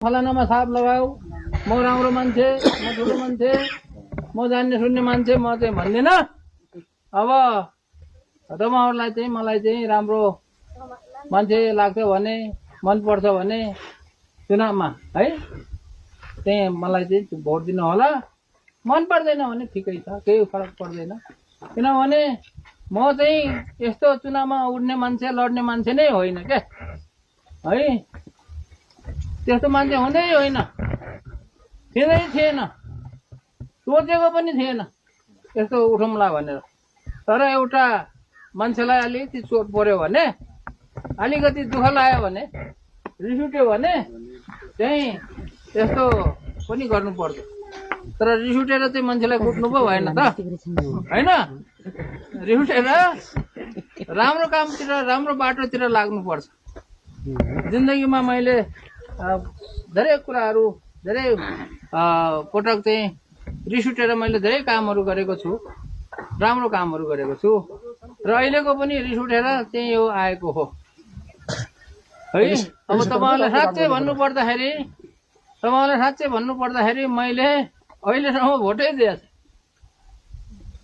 फलानामा छाप लगाऊ, म राम्रो मान्छे, म ठुलो मान्छे, म जान्ने सुन्ने मान्छे, म चाहिँ भन्दिनँ। अब तपाईँहरूलाई चाहिँ मलाई चाहिँ राम्रो मान्छे लाग्छ भने, मनपर्छ भने चुनावमा है चाहिँ मलाई चाहिँ भोट दिनु होला। मन पर्दैन भने ठिकै छ, केही फरक पर्दैन। किनभने म चाहिँ यस्तो चुनावमा उठ्ने मान्छे, लड्ने मान्छे नै होइन क्या है। त्यस्तो मान्छे हुँदै होइन, थिँदै थिएन, सोचेको पनि थिएन यस्तो उठौँला भनेर। तर एउटा मान्छेलाई अलिकति चोट पर्यो भने, अलिकति दुःख लाग्यो भने, रिस उठ्यो भने चाहिँ यस्तो पनि गर्नुपर्छ। तर रिस उठेर चाहिँ मान्छेलाई कुट्नु पो भएन त होइन। रिस उठेर राम्रो कामतिर, राम्रो बाटोतिर लाग्नुपर्छ। जिन्दगीमा मैले धेरै कुराहरू, धेरै पटक चाहिँ रिस उठेर मैले धेरै कामहरू गरेको छु, राम्रो कामहरू गरेको छु। र अहिलेको पनि रिस उठेर चाहिँ यो आएको हो है। अब तपाईँहरूलाई साँच्चै भन्नुपर्दाखेरि मैले अहिलेसम्म भोटै दिएछ।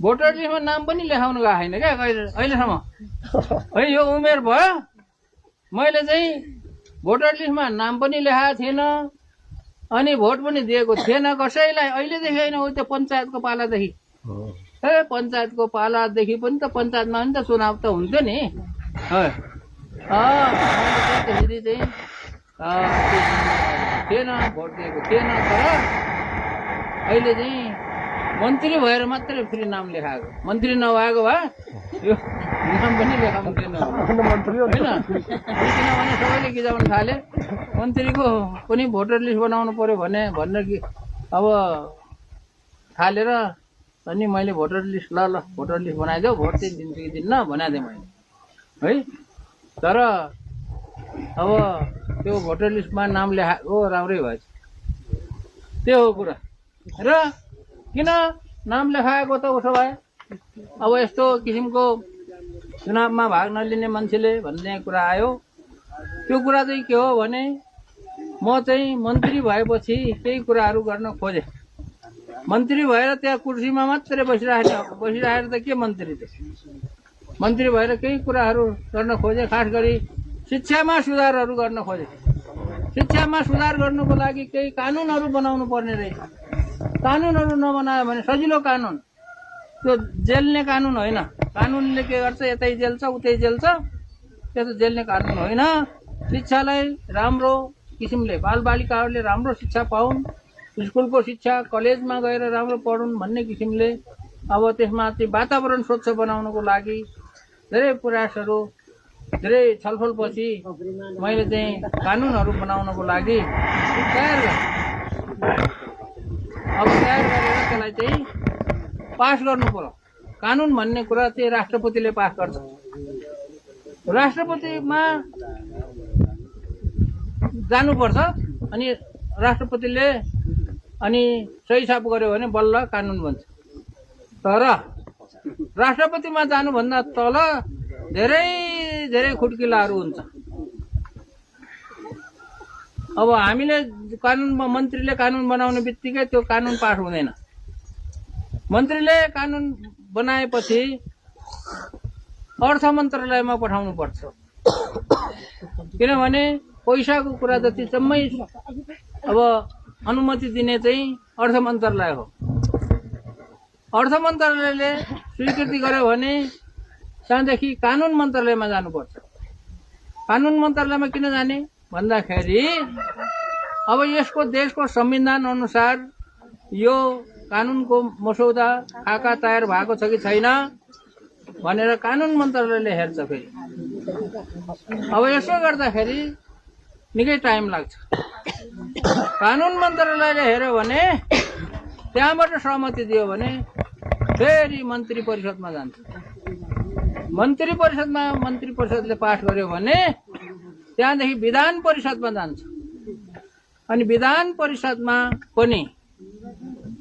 भोटर लिस्टमा नाम पनि लेखाउनु गएको छैन क्या अहिलेसम्म है। यो उमेर भयो मैले चाहिँ भोटर लिस्टमा नाम पनि लेखाएको थिएन, अनि भोट पनि दिएको थिएन कसैलाई। अहिलेदेखि होइन, हो त्यो पञ्चायतको पालादेखि। ए पञ्चायतको पालादेखि पनि त पञ्चायतमा पनि त चुनाव त हुन्थ्यो नि है। मैले चाहिँ थिएन, भोट दिएको थिएन। तर अहिले चाहिँ मन्त्री भएर मात्रै फेरि नाम लेखाएको। मन्त्री नभएको भए यो नाम पनि लेखाउनु थिएन होइन। किनभने सबैले गिजाउन थाले, मन्त्रीको पनि भोटर लिस्ट बनाउनु पर्यो भनेर कि अब थालेर। अनि मैले भोटर लिस्ट ल भोटर लिस्ट बनाइदेऊ, भोट चाहिँ दिन्छु कि दिन्न बनाइदिएँ मैले है। तर अब त्यो भोटर लिस्टमा नाम लेखाएको राम्रै भएछ, त्यो हो कुरा। र किन नाम लेखाएको त उसो भए अब यस्तो किसिमको चुनावमा भाग नलिने मान्छेले भन्ने कुरा आयो। त्यो कुरा चाहिँ के हो भने, म चाहिँ मन्त्री भएपछि केही कुराहरू गर्न खोजेँ। मन्त्री भएर त्यहाँ कुर्सीमा मात्रै बसिरहेर त के मन्त्री त। मन्त्री भएर केही कुराहरू गर्न खोजेँ। खास गरी शिक्षामा सुधारहरू गर्न खोजेँ। शिक्षामा सुधार गर्नुको लागि केही कानुनहरू बनाउनु पर्ने रहेछ। कानुनहरू नबनायो भने, सजिलो कानुन, त्यो जेल्ने कानुन होइन। कानुनले के गर्छ, यतै जेल्छ उतै जेल्छ, त्यस्तो जेल्ने कानुन होइन। शिक्षालाई राम्रो किसिमले बालबालिकाहरूले राम्रो शिक्षा पाउन्, स्कुलको शिक्षा कलेजमा गएर राम्रो पढुन् भन्ने किसिमले अब त्यसमा चाहिँ वातावरण स्वच्छ बनाउनको लागि धेरै प्रयासहरू, धेरै छलफलपछि मैले चाहिँ कानुनहरू बनाउनको लागि तयार गरेँ। अब तयार गरेर त्यसलाई चाहिँ पास गर्नु पर्यो। कानुन भन्ने कुरा चाहिँ राष्ट्रपतिले पास गर्छ। राष्ट्रपतिमा जानुपर्छ, अनि राष्ट्रपतिले अनि सही छाप गर्यो भने बल्ल कानुन बन्छ। तर राष्ट्रपतिमा जानुभन्दा तल धेरै धेरै खुड्किलाहरू हुन्छ। अब हामीले मन्त्रीले कानुन बनाउने बित्तिकै त्यो कानुन पास हुँदैन। मन्त्रीले कानुन बनाएपछि अर्थ मन्त्रालयमा पठाउनु पर्छ। किनभने पैसाको कुरा जति जम्मै अब अनुमति दिने चाहिँ अर्थ मन्त्रालय हो। अर्थ मन्त्रालयले स्वीकृति गर्यो भने त्यहाँदेखि कानुन मन्त्रालयमा जानुपर्छ। कानुन मन्त्रालयमा किन जाने भन्दाखेरि अब यसको देशको संविधान अनुसार यो कानुनको मसौदा खाका तयार भएको छ कि छैन भनेर कानुन मन्त्रालयले हेर्छ। फेरि अब यसो गर्दाखेरि निकै टाइम लाग्छ। कानुन मन्त्रालयले हेऱ्यो भने, त्यहाँबाट सहमति दियो भने फेरि मन्त्री परिषदमा जान्छ। मन्त्री परिषदले पास गर्यो भने त्यहाँदेखि विधान परिषदमा जान्छ। अनि विधान परिषदमा पनि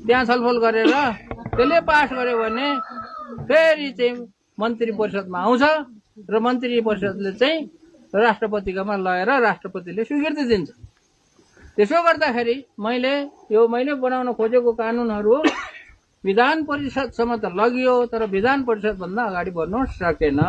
त्यहाँ छलफल गरेर त्यसले पास गर्यो भने फेरि चाहिँ मन्त्री परिषदमा आउँछ र मन्त्री परिषदले चाहिँ राष्ट्रपतिकोमा लगेर राष्ट्रपतिले स्वीकृति दिन्छ। त्यसो गर्दाखेरि मैले बनाउन खोजेको कानुनहरू विधान परिषदसम्म त लगियो, तर विधान परिषद भन्दा अगाडि बढ्न सकेन।